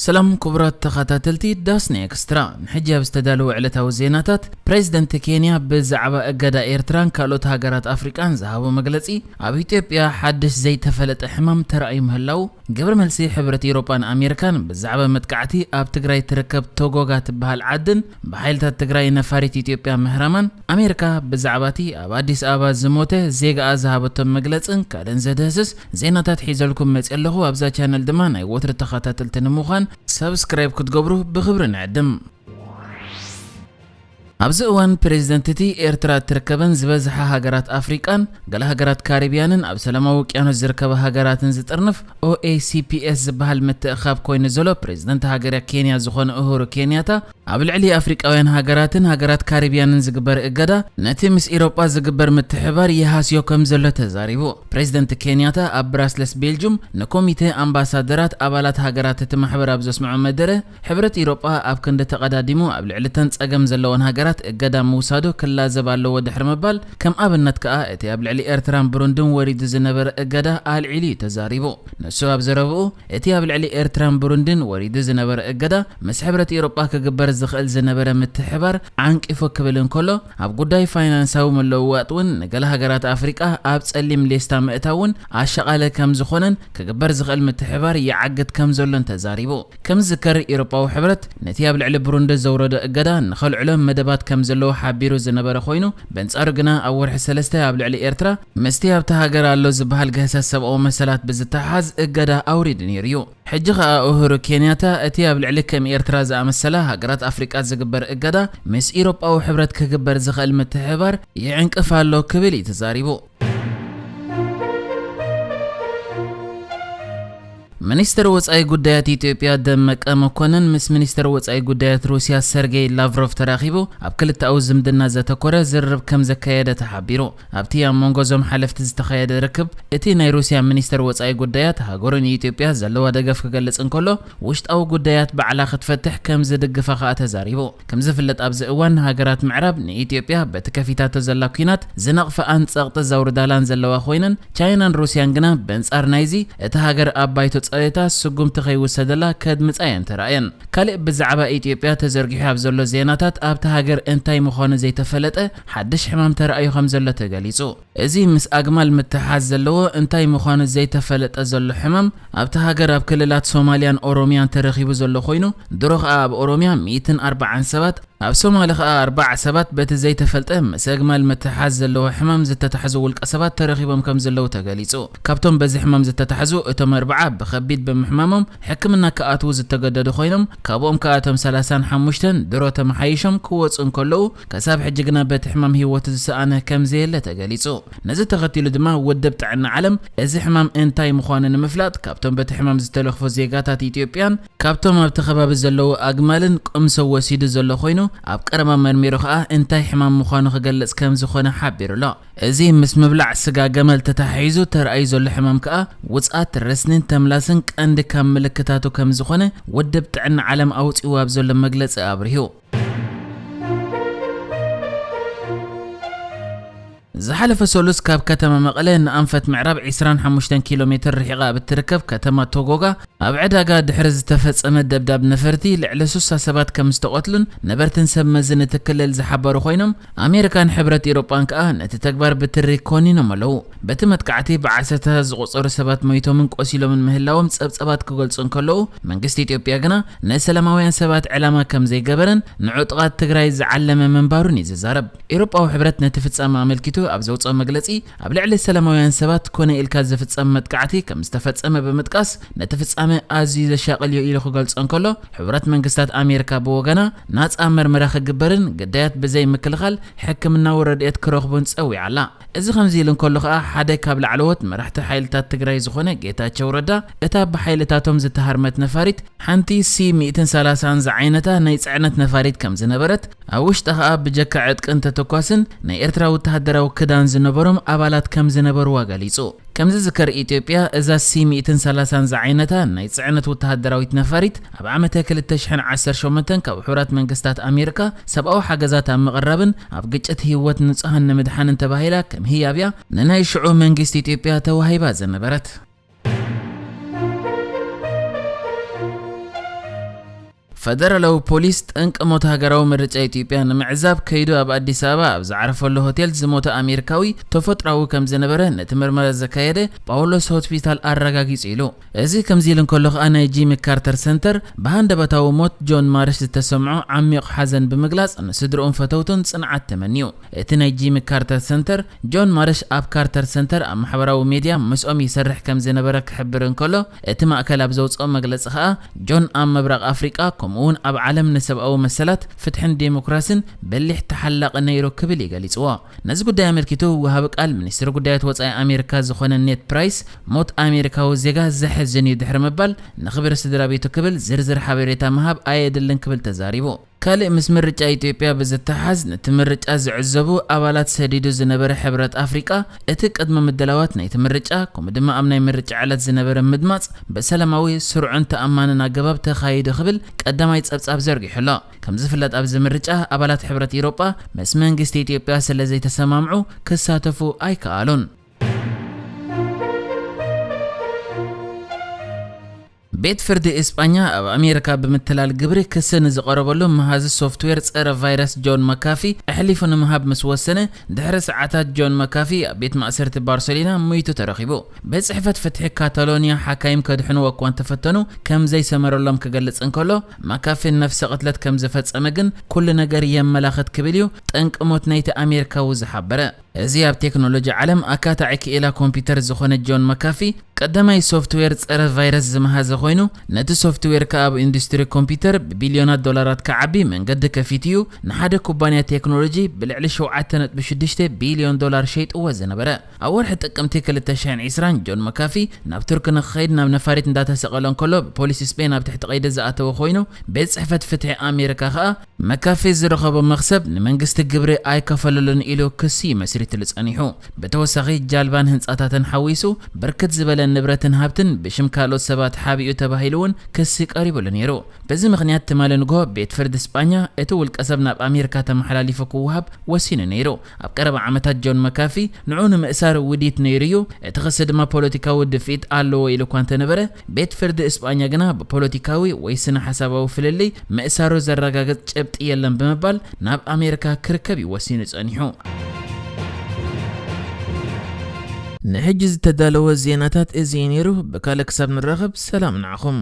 ሰላም ክቡራት ተኸታተልቲ ዳስኒ ኤክስትራ፣ ንሕጂ ኣብ ዝተዳለወ ዕለታዊ ዜናታት፣ ፕሬዝደንት ኬንያ ብዛዕባ እገዳ ኤርትራን ካልኦት ሃገራት ኣፍሪቃን ዝሃቦ መግለጺ፣ ኣብ ኢትዮጵያ ሓድሽ ዘይተፈለጠ ሕማም ተራእዩ ምህላው፣ ግብረ መልሲ ሕብረት ኤውሮጳን ኣሜሪካን ብዛዕባ መጥቃዕቲ ኣብ ትግራይ ትርከብ ቶጎጋ ትበሃል ዓድን ብሓይልታት ትግራይ ነፋሪት ኢትዮጵያ ምህራማን፣ ኣሜሪካ ብዛዕባ እቲ ኣብ ኣዲስ ኣበባ ዝሞተ ዜጋኣ ዝሃበቶ መግለጽን ካልእን ዘድህስስ ዜናታት ሒዘልኩም መጽእ ኣለኹ። ኣብዛ ቻነል ድማ ናይ ወትሪ ተኸታተልቲ ንምዃን ሰብስክራይብ ክትገብሩ ብኽብሪ ንዕድም። ኣብዚ እዋን ፕሬዝደንት እቲ ኤርትራ እትርከበን ዝበዝሓ ሃገራት ኣፍሪቃን ገለ ሃገራት ካሪብያንን ኣብ ሰላማዊ ውቅያኖስ ዝርከባ ሃገራትን ዝጥርንፍ ኦኤሲፒኤስ ዝበሃል ምትእኻብ ኮይኑ ዘሎ ፕሬዝደንት ሃገረ ኬንያ ዝኾነ ኡሁሩ ኬንያታ ኣብ ልዕሊ ኣፍሪቃውያን ሃገራትን ሃገራት ካሪብያንን ዝግበር እገዳ ነቲ ምስ ኢሮጳ ዝግበር ምትሕባር ይሃስዮ ከም ዘሎ ተዛሪቡ። ፕሬዝደንት ኬንያታ ኣብ ብራስለስ ቤልጁም ንኮሚቴ ኣምባሳደራት ኣባላት ሃገራት እቲ ማሕበር ኣብ ዘስምዖ መደረ፣ ሕብረት ኢሮጳ ኣብ ክንዲ ተቐዳዲሙ ኣብ ልዕሊ እተን ጸገም ዘለወን ሃገራት እገዳ ምውሳዱ ክላዘብ ኣለዎ ድሕሪ ምባል፣ ከም ኣብነት ከኣ እቲ ኣብ ልዕሊ ኤርትራን ብሩንድን ወሪዱ ዝነበረ እገዳ ኣልዒሉ እዩ ተዛሪቡ። ንሱ ኣብ ዘረብኡ፣ እቲ ኣብ ልዕሊ ኤርትራን ብሩንድን ወሪዱ ዝነበረ እገዳ ምስ ሕብረት ኤውሮጳ ክግበር ዝኽእል ዝነበረ ምትሕባር ዓንቂፉ ክብል እንከሎ፣ ኣብ ጉዳይ ፋይናንሳዊ መለዋወጥ እውን ንገለ ሃገራት ኣፍሪቃ ኣብ ጸሊም ሌስታ ምእታው እውን ኣሻቓሊ ከም ዝኾነን ክግበር ዝኽእል ምትሕባር ይዓግት ከም ዘሎን ተዛሪቡ። ከም ዝዝከር፣ ኤውሮጳዊ ሕብረት ነቲ ኣብ ልዕሊ ብሩንዲ ዘውረዶ እገዳ ንኸልዕሎ መደባት ከም ዘለዎ ሓቢሩ ዝነበረ ኮይኑ፣ በንጻሩ ግና ኣብ ወርሒ ሰለስተ ኣብ ልዕሊ ኤርትራ ምስቲ ኣብታ ሃገር ኣሎ ዝበሃል ግህሰት ሰብኣዊ መሰላት ብዝተሓሓዝ እገዳ ኣውሪዱ ነይሩ እዩ። ሕጂ ኸኣ ኡሁሩ ኬንያታ እቲ ኣብ ልዕሊ ከም ኤርትራ ዝኣመሰላ ሃገራት ኣፍሪቃ ዝግበር እገዳ ምስ ኢሮጳዊ ሕብረት ክግበር ዝኽእል ምትሕባር ይዕንቅፍ ኣሎ ክብል እዩ ተዛሪቡ። ሚኒስትር ወጻኢ ጉዳያት ኢትዮጵያ ደመቀ መኮንን ምስ ሚኒስትር ወጻኢ ጉዳያት ሩስያ ሰርጌይ ላቭሮቭ ተራኺቡ ኣብ ክልተኣዊ ዝምድና ዘተኮረ ዝርርብ ከም ዘካየደ ተሓቢሩ። ኣብቲ ኣብ መንጎ እዞም ሓለፍቲ ዝተኻየደ ርክብ፣ እቲ ናይ ሩስያ ሚኒስትር ወጻኢ ጉዳያት ሃገሩ ንኢትዮጵያ ዘለዋ ደገፍ ክገልጽ እንከሎ፣ ውሽጣዊ ጉዳያት ባዕላ ክትፈትሕ ከም ዝድግፋ ከኣ ተዛሪቡ። ከም ዝፍለጥ ኣብዚ እዋን ሃገራት ምዕራብ ንኢትዮጵያ በቲ ከፊታቶ ዘላ ኲናት ዝነቕፈኣን ጸቕጢ ዘውርዳላን ዘለዋ ኮይነን፣ ቻይናን ሩስያን ግና በንጻር ናይዚ እቲ ሃገር ኣብ ባይቶ ጸጥታ ስጉምቲ ከይውሰደላ ከድምጻ እየን ተራእየን። ካልእ ብዛዕባ ኢትዮጵያ ተዘርጊሑ ኣብ ዘሎ ዜናታት ኣብቲ ሃገር እንታይ ምዃኑ ዘይተፈለጠ ሓድሽ ሕማም ተራእዩ ከም ዘሎ ተገሊጹ። እዚ ምስ ኣግማል ምትሓዝ ዘለዎ እንታይ ምዃኑ ዘይተፈለጠ ዘሎ ሕማም ኣብቲ ሃገር ኣብ ክልላት ሶማልያን ኦሮምያን ተረኺቡ ዘሎ ኮይኑ፣ ድሮ ከኣ ኣብ ኦሮምያ ሚእትን ኣርባዓን ሰባት፣ ኣብ ሶማሊ ከኣ ኣርባዓ ሰባት በቲ ዘይተፈልጠ ምስ ኣግማል ምትሓዝ ዘለዎ ሕማም ዝተታሕዙ ውልቀ ሰባት ተረኺቦም ከም ዘለዉ ተገሊጹ። ካብቶም በዚ ሕማም ዝተታሕዙ እቶም ኣርባዓ ብኸቢድ ብምሕማሞም ሕክምና ክኣትዉ ዝተገደዱ ኮይኖም፣ ካብኦም ከኣ እቶም ሰላሳን ሓሙሽተን ድሮ ተመሓይሾም ክወጹ እንከለዉ፣ ከሳብ ሕጂ ግና በቲ ሕማም ህይወቱ ዝሰኣነ ከም ዘየለ ተገሊጹ። ነዚ ተኸቲሉ ድማ ውድብ ጥዕና ዓለም እዚ ሕማም እንታይ ምዃኑ ንምፍላጥ ካብቶም በቲ ሕማም ዝተለኽፉ ዜጋታት ኢትዮጵያን ካብቶም ኣብቲ ከባቢ ዘለዉ ኣግማልን ቅምሶ ወሲዱ ዘሎ ኮይኑ፣ ኣብ ቀረባ መርሚሩ ከኣ እንታይ ሕማም ምዃኑ ክገልጽ ከም ዝኾነ ሓቢሩ ኣሎ። እዚ ምስ ምብላዕ ስጋ ገመል ተተሓሒዙ ተራእዩ ዘሎ ሕማም ከኣ ውጽኣት፣ ረስኒን ተምላስን ቀንዲ ካብ ምልክታቱ ከም ዝኾነ ውድብ ጥዕና ዓለም ኣውጺኡ ኣብ ዘሎ መግለጺ ኣብሪሁ። ዝሓለፈ ሰሉስ ካብ ከተማ መቐለ ንኣንፈት ምዕራብ ዕስራን ሓሙሽተን ኪሎ ሜትር ርሒቓ ኣብ እትርከብ ከተማ ቶጎጋ ኣብ ዕዳጋ ድሕሪ ዝተፈጸመ ደብዳብ ነፈርቲ ልዕሊ ስሳ ሰባት ከም ዝተቐትሉን ነበርትን ሰብ መዝን እቲ ክልል ዝሓበሩ ኮይኖም፣ ኣሜሪካን ሕብረት ኤውሮጳን ከኣ ነቲ ተግባር ብትሪ ኮኒኖም ኣለዉ። በቲ መጥቃዕቲ ብዓሰርተታት ዝቑጸሩ ሰባት ሞይቶምን ቆሲሎምን ምህላዎም ጸብጸባት ክገልጹ እንከለዉ፣ መንግስቲ ኢትዮጵያ ግና ንሰላማውያን ሰባት ዕላማ ከም ዘይገበረን ንዕጡቓት ትግራይ ዝዓለመ ምንባሩን እዩ ዝዛረብ። ኤውሮጳዊ ሕብረት ነቲ ፍጻመ ኣመልኪቱ ኣብ ዘውጽኦ መግለጺ፣ ኣብ ልዕሊ ሰላማውያን ሰባት ኮነ ኢልካ ዝፍጸም መጥቃዕቲ ከም ዝተፈጸመ ብምጥቃስ፣ ነቲ ፍጻመ ኣዝዩ ዘሻቕል እዩ ኢሉ ክገልጾ እንከሎ፣ ሕቡራት መንግስታት ኣሜሪካ ብወገና ናጻ መርመራ ክግበርን ግዳያት ብዘይ ምክልኻል ሕክምናዊ ረድኤት ክረኽቡን ጸዊዓ ኣላ። እዚ ከምዚ ኢሉ እንከሎ ከኣ፣ ሓደ ካብ ላዕለዎት መራሕቲ ሓይልታት ትግራይ ዝኾነ ጌታቸው ረዳ፣ እታ ብሓይልታቶም ዝተሃርመት ነፋሪት ሓንቲ ሲ ሚእትን ሰላሳን ዝዓይነታ ናይ ጽዕነት ነፋሪት ከም ዝነበረት፣ ኣብ ውሽጣ ከኣ ብጀካ ዕጥቅን ተተኳስን ናይ ኤርትራ ወተሃደራዊ ክዳን ዝነበሮም ኣባላት ከም ዝነበርዋ ገሊጹ። ከም ዝዝከር፣ ኢትዮጵያ እዛ ሲ ሚእትን ሰላሳን ዝዓይነታ ናይ ጽዕነት ወተሃደራዊት ነፋሪት ኣብ ዓመተ ክልተ ሽሕን ዓሰርተ ሸሞንተን ካብ ሕቡራት መንግስታት ኣሜሪካ ሰብኣዊ ሓገዛት ኣብ ምቕራብን ኣብ ግጭት ህይወት ንጹሃን ንምድሓንን ተባሂላ ከም ህያብያ ንናይ ሽዑ መንግስቲ ኢትዮጵያ ተዋሂባ ዝነበረት። ፈደራላዊ ፖሊስ ጠንቂ ሞት ሃገራዊ ምርጫ ኢትዮጵያ ንምዕዛብ ከይዱ ኣብ ኣዲስ ኣበባ ኣብ ዝዓረፈሉ ሆቴል ዝሞተ ኣሜሪካዊ ተፈጥሮኣዊ ከም ዝነበረ ነቲ ምርመራ ዘካየደ ጳውሎስ ሆስፒታል ኣረጋጊጹ ኢሉ። እዚ ከምዚ ኢሉ እንከሎ ከኣ ናይ ጂሚ ካርተር ሰንተር ብሃንደበታዊ ሞት ጆን ማርሽ ዝተሰምዖ ዓሚቕ ሓዘን ብምግላጽ ንስድርኡን ፈተውቱን ጽንዓት ተመንዩ። እቲ ናይ ጂሚ ካርተር ሰንተር ጆን ማርሽ ኣብ ካርተር ሰንተር ኣብ ማሕበራዊ ሜድያ ምስኦም ይሰርሕ ከም ዝነበረ ክሕብር እንከሎ እቲ ማእከል ኣብ ዘውጽኦ መግለጺ ከኣ ጆን ኣብ ምብራቕ ኣፍሪቃ ከምኡ እውን ኣብ ዓለም ንሰብኣዊ መሰላት ፍትሕን ዴሞክራሲን በሊሕ ተሓላቒ ነይሩ ክብል እዩ ገሊጽዎ። ነዚ ጉዳይ ኣመልኪቱ ወሃቢ ቃል ሚኒስትሪ ጉዳያት ወጻኢ ኣሜሪካ ዝኾነ ኔድ ፕራይስ ሞት ኣሜሪካዊ ዜጋ ዘሕዝን እዩ ድሕሪ ምባል ንኽብሪ ስድራ ቤቱ ክብል ዝርዝር ሓበሬታ ምሃብ ኣየድልን ክብል ተዛሪቡ። ካልእ ምስ ምርጫ ኢትዮጵያ ብዝተሓዝ ነቲ ምርጫ ዝዕዘቡ ኣባላት ሰዲዱ ዝነበረ ሕብረት ኣፍሪቃ እቲ ቅድመ ምድላዋት ናይቲ ምርጫ ከምኡ ድማ ኣብ ናይ ምርጫ ዕለት ዝነበረ ምድማፅ ብሰላማዊ ስርዑን ተኣማንን ኣገባብ ተኻይዱ ክብል ቀዳማይ ፀብፃብ ዘርጊሑ ኣሎ። ከም ዝፍለጥ ኣብዚ ምርጫ ኣባላት ሕብረት ኢሮጳ ምስ መንግስቲ ኢትዮጵያ ስለ ዘይተሰማምዑ ክሳተፉ ኣይከኣሉን። ቤት ፍርዲ እስጳኛ ኣብ ኣሜሪካ ብምትላል ግብሪ ክሲ ንዝቐረበሉ መሃዚ ሶፍትዌር ጸረ ቫይረስ ጆን መካፊ ኣሕሊፉ ንምሃብ ምስ ወሰነ ድሕሪ ሰዓታት ጆን መካፊ ኣብ ቤት ማእሰርቲ ባርሰሎና ሞይቱ ተረኺቡ። ቤት ጽሕፈት ፍትሒ ካታሎኒያ ሓካይም ከድሕንዎ እኳ እንተፈተኑ ከም ዘይሰመረሎም ክገልጽ እንከሎ መካፊ ነፍሰ ቅትለት ከም ዝፈጸመ ግን ኩሉ ነገር የመላኽት ክብል እዩ ጠንቂ ሞት ናይቲ ኣሜሪካዊ ዝሓበረ። እዚ ኣብ ቴክኖሎጂ ዓለም ኣካታዒ ክኢላ ኮምፒውተር ዝኾነ ጆን መካፊ ቀዳማይ ሶፍትዌር ጸረ ቫይረስ ዝመሃዘ ኮይኑ ነቲ ሶፍትዌር ከኣ ኣብ ኢንዱስትሪ ኮምፒውተር ብቢልዮናት ዶላራት ክዓቢ መንገዲ ከፊቱ እዩ። ንሓደ ኩባንያ ቴክኖሎጂ ብልዕሊ ሸውዓተ ነጥቢ ሽዱሽተ ቢልዮን ዶላር ሸይጥዎ ዝነበረ። ኣብ ወርሒ ጥቅምቲ ክልተ ሽሕን ዕስራን ጆን መካፊ ናብ ቱርኪ ንክኸይድ ናብ ነፋሪት እንዳተሰቐለ እንከሎ ብፖሊስ ስፔን ኣብ ትሕቲ ቀይዲ ዝኣተወ ኮይኑ ቤት ጽሕፈት ፍትሒ ኣሜሪካ ከኣ መካፌ ዝረኸቦ መኽሰብ ንመንግስቲ ግብሪ ኣይከፈለሉን ኢሉ ክሲ መስሪትሉ ጸኒሑ። ብተወሳኺ ጃልባን ህንጻታትን ሓዊሱ ብርክት ዝበለ ንብረትን ሃብትን ብሽም ካልኦት ሰባት ሓቢኡ ተባሂሉ እውን ክሲ ቀሪቡሉ ነይሩ። በዚ ምኽንያት ትማሊ ንግሆ ቤት ፍርዲ ስጳኛ እቲ ውልቀ ሰብ ናብ ኣሜሪካ ተመሓላሊፉ ክወሃብ ወሲኑ ነይሩ። ኣብ ቀረባ ዓመታት ጆን መካፊ ንዑ ንምእሳር ውዲት ነይሩ እዩ። እቲ ክሲ ድማ ፖለቲካዊ ድፍኢት ኣለዎ ኢሉ እኳ እንተነበረ ቤት ፍርዲ እስጳኛ ግና ብፖለቲካዊ ወይ ስነ ሓሳባዊ ፍልልይ ምእሳሩ ዘረጋግጽ ጭብጢ የለን ብምባል ናብ ኣሜሪካ ክርከብ እዩ ወሲኑ ጸኒሑ። ንሕጂ ዝተዳለወ ዜናታት እዚ እዩ ነይሩ። ብካልእ ክሳብ ንራኸብ ሰላም ንዓኹም።